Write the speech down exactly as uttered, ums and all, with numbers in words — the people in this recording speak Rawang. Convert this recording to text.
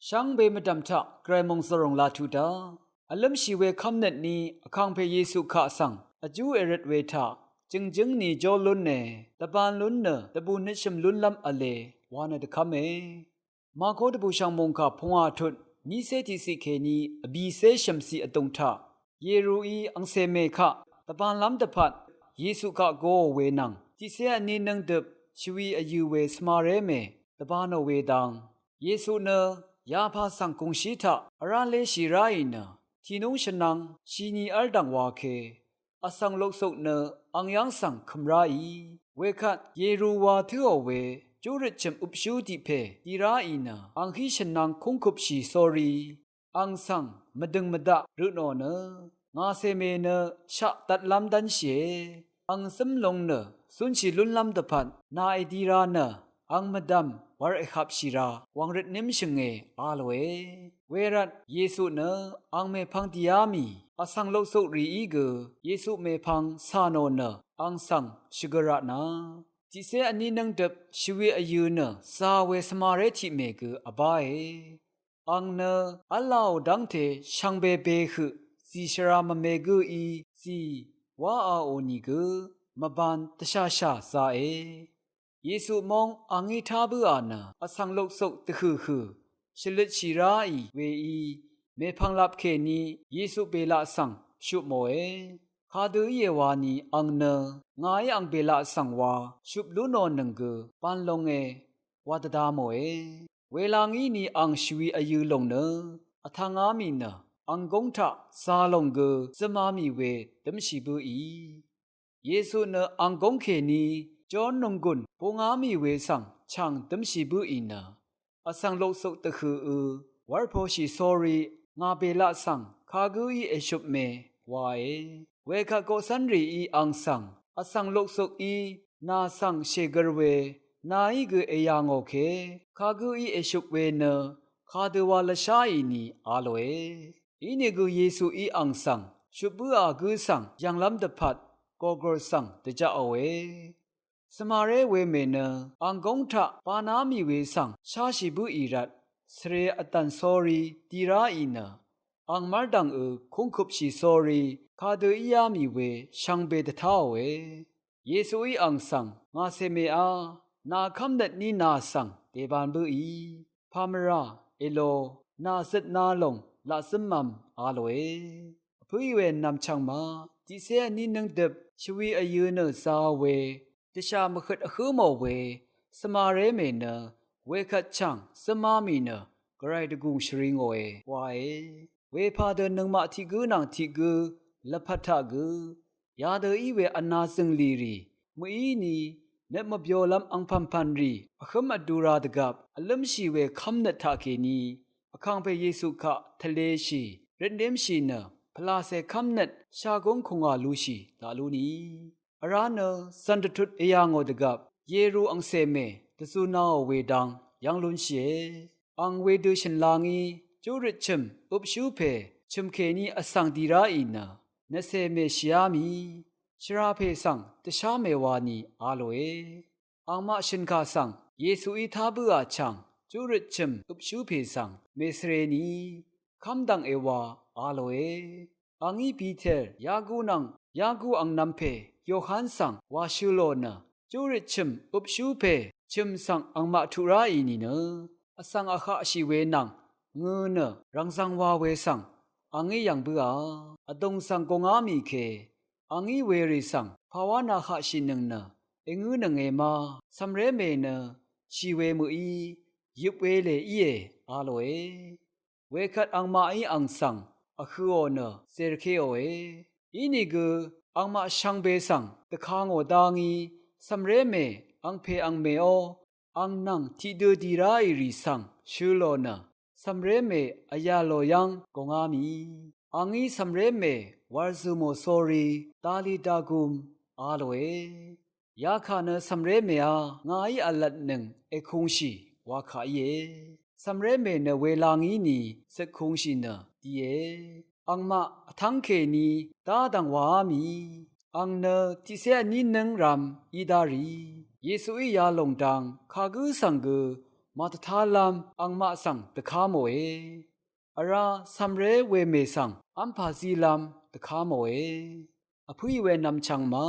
Shvngbe mvdv̀m taq gvray mòngzø̀ròng laq tuq dá vlǿmshì we kv́mnøt ní Vkàngpè Yesu kaq svng vjú èrøt we taq jø̀ngjǿng ni jó lúne, dvbān lún nø dvbù nøtshø̀m lúnlv́m v̄le wa nø dvkv́me. Mako dvbùshv̀ng mòngkà pungwà tut nícé tiqciq kèní vbìcé shø̀mciq vdùng taq Yeruí angcè mè kaq dvbānlv́m dvpvt Yesu kaq goò we nvng tiqcé vní nǿngdøp shvwi vyø̄ we svmaré mè dvbānò we dang, Yesu nø yapà svng gùngshí taq vrá léshì ráì nø tìnúng shvnvng shini v́l dv̀ng wa ke vsvng loksuk nø ang yv́ng svng kø̀m ráì. Wekvt Yeru wa tǿò we júrøt chø̀m øpshú tiq pè dì ráì nø ang hí shvnvng kúngkupshì sórí ang svng mvdø̀ng mvdaq røtnò nø ngàcè mè nø shaq dvtlv́m dv́nshìe. Ang zǿm lung nø cúnshì lúnlv́m dvpvt nà èdi ra nø ang mvdv̀m wv̄r èhapshì ra wv̀ng røt nímshø̀nge a lòe. Wervt Yesu nø ang mèpvng dìá mì vsvng loksuk rìí gø Yesu mèpvng cà nò nø ang svng shvgø ratna tiqcé vní nǿngdøp shvwi vyø̄ nø zā we svmaré tiq mè gø vbáe. Ang nø v́lāò dv́ngte shvngbe behøq zì shvra mvme gǿí zì wáāò nìgø mvbān dvshàshà zāe. Yesu móng a ngí tá bǿà nø vsvng loksuk dvhø̀hø̀ shvløtshì ráì weí mèpvnglap kèní Yesu bèlaq svng shupmòe. Kadø íe wani ang nø ngàí ang bèlaq svng wa shup lú nò nøng gø ban longe wa dvda mòe. Wela ngí ni ang shvwi vyø̄ lòng nø vtv̄ngá mì nø ang góng taq zā lòng gø zø̄mā mì we dǿmshì bǿì. Yesu nø ang góng kèní Jon nònggùn būngá mì we svng chàng dǿmshì bǿì nø vsvng loksuk dvhø̀ø wv́rposhì sórí ngà bèlaq svng kagǿí èshupme wae. Wekvt koqcv́nrìí ang svng vsvng loksukí nà svng shègøl we nàí gø èyà ngò ke kagǿí èshup we nø kadøwa lvsháì ni a lòe. Inìgø Yesuí ang svng shup bǿà gǿ svng yv̀nglv́m dvpvt gògòr svng dvjaqòe. Svmaré we mè nø ang góng taq baná mì we svng sháshì bǿì rvt svre vdv̀n sórí dì ráì nø ang mv́rdv̀ngø kúngkupshì sórí kadø íá mì we shvngbe dvtáòe. Yesuí ang svng ngàcè mèá nà kv́mnøt ní nà svng dèban bǿì. Pamvrà èlo nà zøtna lòng laq zǿmv̄m a lòe. Vpǿì we nv̀mchv̀ng ma tiqcé vní nǿngdøp shvwi vyø̄ nø zā we dvshà mvhøt vhǿ mò we svmaré mè nø wekvt chàng zǿmá mì nø gvray dvgùng shvri ngòe wae. Wepadø nøngmaq tiq gǿ nvng tiq gǿ lvpat taq gø yadø í we vna zø̀nglì rì mø̀í ni nøt mvbyolv́m angpv̀npv̀n rì vhǿm vdura dvgvp vlǿmshì we kv́mnøt taqkèní Vkàngpè Yesu kaq tvleshì røtnemshì nø pvlàcè kv́mnøt shagúng kùngà lushì laq lú ni. Vrá nø zv̀n dvtut èyà ngò dvgvp Yeru angcè mè dvzunaò we dang yv́ng lúnshìe. Ang wedø shø̀n la ngí júrøt chø̀m øpshú pè chø̀m kèní vsvng dì ráì nø nvcè mèshìá mì shvrapè svng dvshá mèwani a lòe. Angmaq shø̀nkà svng Yesuí tá bǿà chàng júrøt chø̀m øpshú pè svng mèsvreni kv́mdv̀ng èwa a lòe. Angí Piter, Yaku nvng Yaku angnv̄m pè Yohan svng wàshø̄ lò nø júrøt chø̀m øpshú pè chø̀m svng angmaq tuq ráì nìnø vsvng vhaqshì we nvng ngø̄ nø rv̀ngzv̄ng wa we svng angí yv̀ng bǿà vdùng svng gòngá mì ke angí werì svng pàwá nahaqshìnøng nø èngǿnønge ma cv̀mré mè nø shì we mø̀í yøp we lè íe a lòe. Wekvt angmaqí ang svng vhø̄ò nø zèrkeòe. Inìgø angmaq shvngbe svng dvka ngò dá ngí cv̀mré mè angpè angmèó ang nvng tiqdø dì ráì rì svng shø̄ lò nø cv̀mré mè vyà lò yv́ng gòngá mì. Angí cv̀mré mè wàrzø̀ mò sórí dali dagum a lòe. Yakà nø cv̀mré mèá ngàí vlvtnøng èkungshì wa kà íe. Cv̀mré mè nø wela ngí ni zøtkungshì nø die. Angmaq vtv́ng kèní dádv̀ng wàá mì. Ang nø tiqcé vní nǿng ram í dá rì. Yesuí yalòng dang kagǿ svng gø màdvtalv̄m angmaq svng dvká mòe. Vrá cv̀mré wemè svng v́mpà zílv̄m dvká mòe. Vpǿì we nvmchv̀ng ma